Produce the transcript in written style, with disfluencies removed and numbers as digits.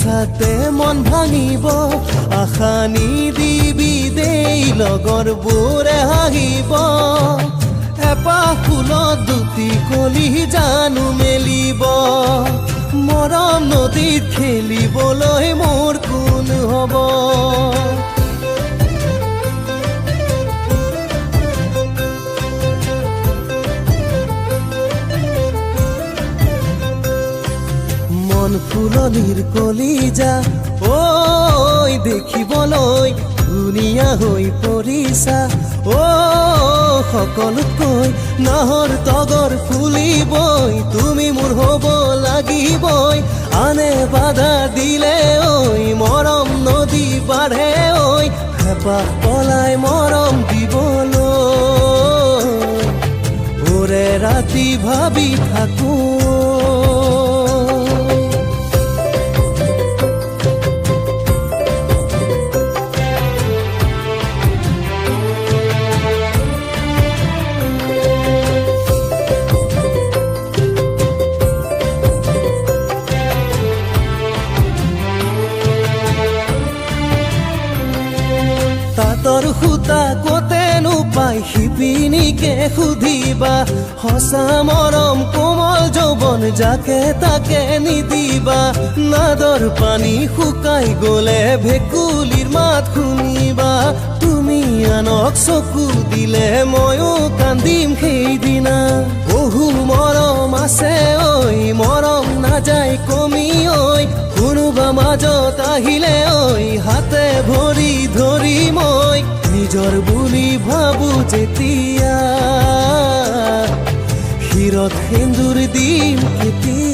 মিছাতে মন ভাঙিব আশা নিদিবি দেই লগৰবোৰে হাঁহিব এপাহ ফুলত দুটি কলি জানো মেলিব মৰম নদীত খেলিবলৈ মোৰ কোন হ'ব মন ফুলনিৰ কলিজা ঐ দেখিবলৈ ধুনীয়া হৈ পৰিছা অ সকলোতকৈ নাহৰ তগৰ ফুলিবই তুমি মোৰ হ'ব লাগিবই আনে বাধা দিলে ঐ মৰম নদী বাঢ়ে ঐ হেঁপাহ পলাই মৰম দিবলৈ ওৰে ৰাতি ভাবি থাকো তাঁতৰ সূতা ক'তেনো পাই শিপিনীকে সুধিবা সঁচা মৰম কোমল যৌৱন যাকে তাকে নিদিবা নাদৰ পানী শুকাই গ'লে ভেকুলীৰ মাত শুনিবা তুমি আনক চকু দিলে ময়ো কান্দিম সেইদিনা বহু মৰম আছে ঐ মৰম নাযায় কমি ঐ কোনোবা মাজত আহিলে ঐ হাতে ভৰি ধৰি মই নিজৰ বুলি ভাবো যেতিয়া শিৰত সেন্দুৰ দিম কেতিয়া।